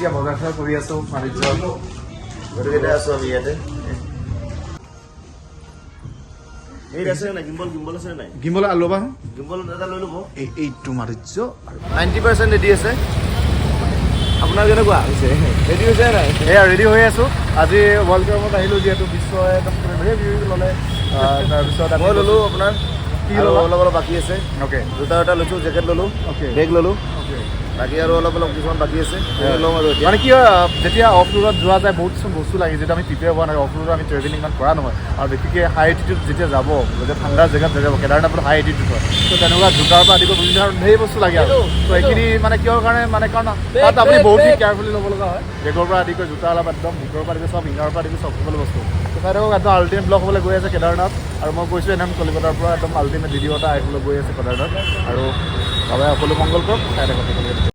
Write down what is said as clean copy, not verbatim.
এতিয়া বজাৰ চজাৰ কৰি আছোঁ বাণিজ্য। গতিকে এতিয়া আছোঁ আমি ইয়াতে। এই আছে নাই, গিম্বল, গিম্বল আছে নাই? গিম্বল ল'বা। গিম্বল এটা লৈ ল'ব। এইটো মাধুৰ্য আৰু 90% ৰেডি আছে। আপোনাৰ কেনেকুৱা হৈছে? ৰেডি হৈছে নাই? এয়া ৰেডি হৈ আছোঁ। আজি ৱৰ্ল্ড কাপত আহিলোঁ যিহেতু বিশ্বই একদম ধেৰ ভিউ ল'লে। তাৰপিছত আমি মই ল'লোঁ আপোনাৰ। কি আৰু ল'লা? অলপ অলপ বাকী আছে। জোতা এটা লৈছোঁ, জেকেট ল'লোঁ, বেগ ল'লোঁ। বাকী আৰু অলপ অলপ কিছুমান বাকী আছে, সেইখিনি ল'ম আৰু এতিয়া। মানে কি হয়, যেতিয়া অফ ৰোডত যোৱা যায়, বহুত কিছুমান বস্তু লাগে যিটো আমি প্ৰিপেয়াৰ হোৱা নাই। অফ ৰোডত আমি ট্ৰেভেলিং ইমান কৰা নহয় আৰু বিশেষকৈ হাই এল্টিটিউড যেতিয়া যাব, যেতিয়া ঠাণ্ডা জেগাত যাব, কেদাৰনাথত হাই এল্টিটিউড হয়, ত' তেনেকুৱা জোতাৰ পৰা আদি কৰি বিভিন্ন ধৰণৰ ধেৰ বস্তু লাগে। আৰু ত' এইখিনি মানে কিহৰ কাৰণে, মানে কাৰণ তাত আপুনি বহুতখিনি কেয়াৰফুলি ল'ব লগা হয়। বেগৰ পৰা আদি কৰি জোতা অলপ একদম ভিতৰৰ পৰা আদি কৰি চব, ইনাৰৰ পৰা আদি কৰি চব সকলো বস্তু। ত' চাই থাকক, একদম আল্টিমেট ব্লগ হ'বলৈ গৈ আছে কেদাৰনাথ। আৰু মই গৈছোঁ একদম কলিকতাৰ পৰা, একদম আল্টিমেট ভিডিঅ' এটা আহিবলৈ গৈ আছে কেদাৰনাথ। আৰু বাবাই সকলো মংগল কৰক। চাই থাকক সকলোকে।